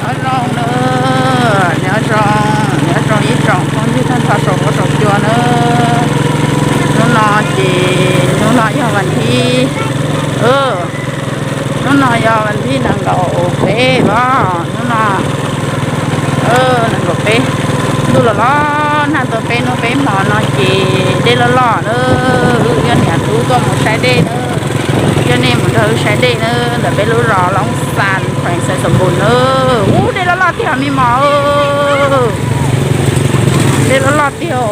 Nyob zoo na, nyob zoo, nyob zoo ib tsoom phooj ywg tag nrho saum huab saum cua na. Hnub no ces hnub no yog vas thib, hnub no yog vas thib nees nkaum peb os, hnub no nees nkaum peb. Ntuj los los nag tau peb hnub peb hmo no ces dej loj loj na. Wb coj niam tub tuaj mus saib dej na, coj nej mus nrog wb saib dej na, ntawm peb lub zos Loob Xas, kheem Xaiv Xoom Npus na. Ub, dej loj loj tiag me mos, dej loj loj tiag os,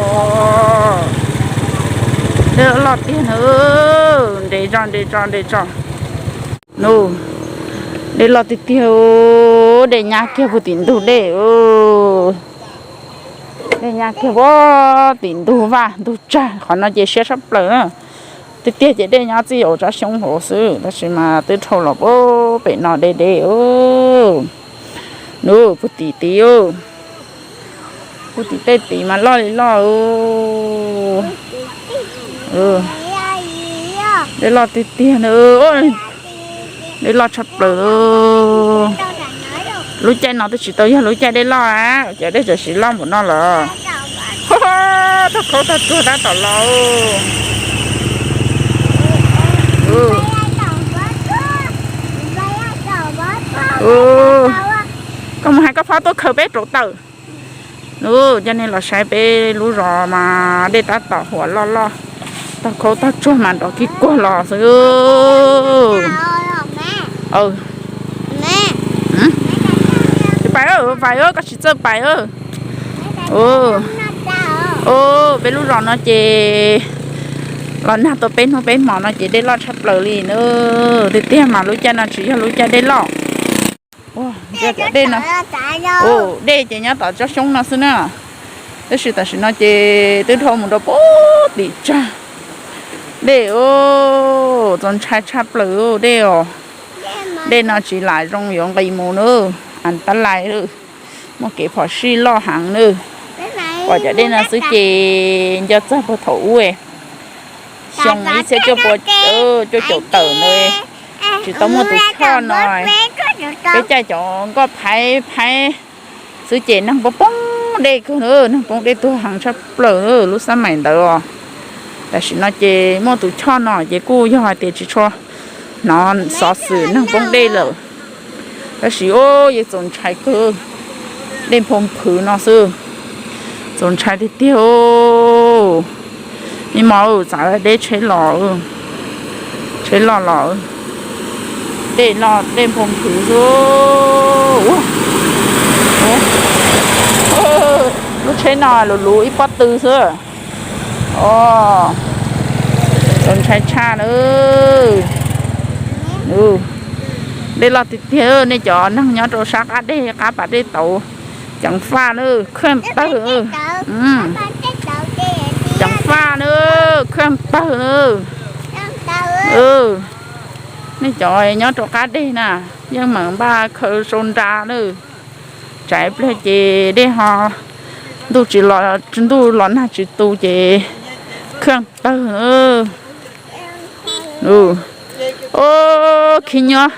dej loj loj tiag na. Nres tso, nres tso, nres tso. Nub, dej loj tiag tiag, dej nyab kiag puag tim ntug dej. Dej nyab kiag puag tim ntug vaj ntug tsag, qhov no ces siab tshaj plaws na. Tiag tiag ces dej nyob txij hauv tsob xyoob hauv xwb, tab sis mas twb dhau los puag pem no deb deb. Nub, puag tim tid, puag tim tej tid mas loj li loj. Dej loj tiag tiag na. Dej loj tshaj plaws. Lub caij no twb tsis tau yog lub caij dej loj a, cas dej txawm siv loj npaum no lawm. Tag khaub tag tsuag tab tom los. Koj mus hais koj phob tuaj khaws peb rauv taws. Nub, coj nej los saib peb lub zos mas dej tab tom huam loj loj, tag khaub tag tsuag mas nrov kig kuag los xwb. Pais, pais, koj tsis txawj pais. Peb lub zos no ces los nag tau peb hnub peb hmo no ces dej loj tshaj plaws li na. Tiag tiag mas lub caij no tsis yog lub caij dej loj. Dej ces nyob tom tsob xyoob no xwb na, tab sis tam sim no ces twb dhau mus rau puag tim tsag. Dej, txaus ntshai tshaj plaws dej os. Dej no tsis lam zoo yuav nqis mus na, as tab lais, muaj kev phom sij loj heev na. Pom cov dej no xwb ces nco txog puag thaum ub xyoo ib txhiab cuaj pua cuaj caum tawm ntawd, tsis tau muaj tus choj no. Peb caij cov nkoj phaiv phaiv xwb ces neeg poob poob dej kawg na, neeg poob dej tuag heev tshaj plaws lub xab maim ntawd os. Tam sim no ces muaj tus choj no ces kuj yog hais tias tsis tshua hnov xov xwm neeg poob dej lawm. Tab sis o, yeej txaus ntshai kawg, dej nphoo phwv no xwb. Txaus ntshai tiag tiag. Me mos, txav deb tsheb los, tsheb loj los, dej loj dej nphoo phwv xwb. Lub tsheb no luv luv ib pob tw xwb. Txaus ntshai tshaj na. Dej loj tiag tiag, nej cov neeg nyob rau sab qab dej qab pas dej tauv, ceev faj na, khaj tawg, ceev faj na, khaj tawg na. Nej cov nyob rau qab dej na, yeej meem npaj khaws sau nra na. Tsam pliag ces dej ho, ntuj tsis los, ntuj los nag tsis tu ces khaj tawg. Khib nyiab,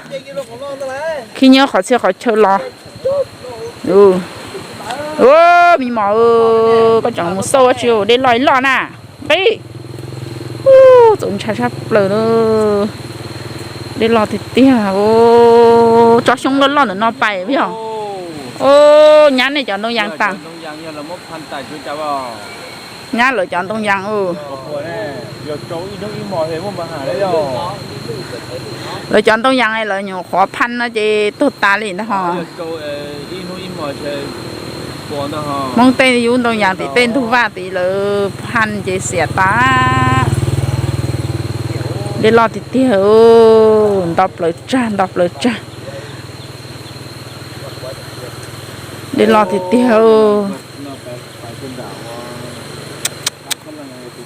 khib nyiab qhov txhia qhov chaw los. Me mos, koj tseem mus xauj ua tsi, dej loj loj na. Nqis. Txaus ntshai tshaj plaws na. Dej loj tiag tiag. Tsob xyoob loj loj ntawm no pais yog. Nyab nej cov ntoo yas tas. Nyab lawv cov ntoo yas. Lawv cov ntoo yas lawv nyuam qhuav phaj no ces tuag tas li ntag ho. Hmoob tej yub ntoo yas tim tej ntug vaj tid lawv phaj ces xiam tas. Dej loj tiag tiag, nto plaws tsag nto plaws tsag. Dej loj tiag tiag.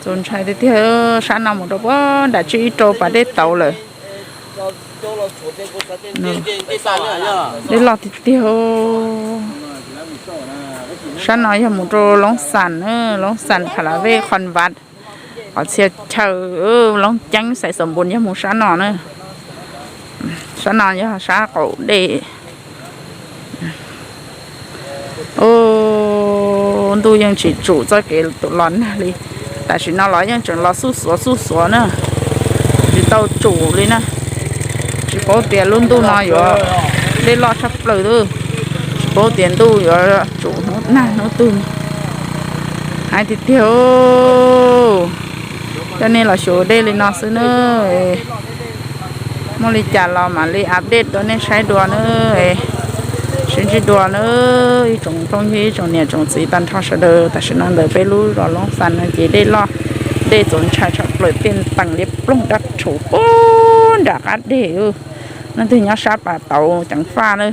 Txaus ntshai tiag tiag, sab no mus rau puag nram tsib ib rau pas dej tauv lawm. Dej loj tiag tiag. Sab no yog mus rau Loob Xas, Loob Xas Pha La Vej Khon Vaj, qhov txhia chaw Loob Ceeb Xais Xos Npus yog mus sab no na. Sab no yog sab qaum dej. Ub, ntuj yeej tsis tsum txoj kev tus los nag li. Tam sim no los yeej tseem los xuj xuav xuj xuav na, tsis tau tsum li na. Tsis paub tias lub ntuj no yuav dej loj tshaj plaws, tsis paub tias ntuj yuav tsum hnub nag hnub twg. Hais tiag tiag, coj nej los xyuas dej li no xwb na. Muaj li cas los mam li update rau nej saib dua na. Sib ntsib dua na, ib tsoom phooj ywg, ib tsoom niam tsoom txiv tag nrho sawv daws. Tam sim no ntawm peb lub zos Loob Xas no ces dej loj, dej txaus ntshai tshaj plaws, tiaj ntees liab ploog dab rhuv puag nram qab deg. Leej twg nyob sab pas tauv ceev faj na,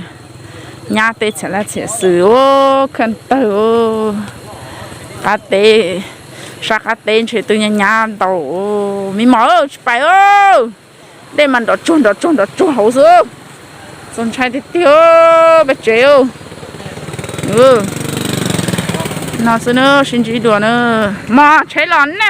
nyab tej txhiam laj txhiam xwm ub, khaj tawg ub. Qab teb, sab qab teb ntshe twb nyab nyab ntau. Me mos, tsis pais, dej mas nrov tsuag nrov tsuag nrov tsuag hauv xwb. Txaus ntshai tiag tiag, peb tsev. No xwb na, sib ntsib dua na. Mos, tsheb los na.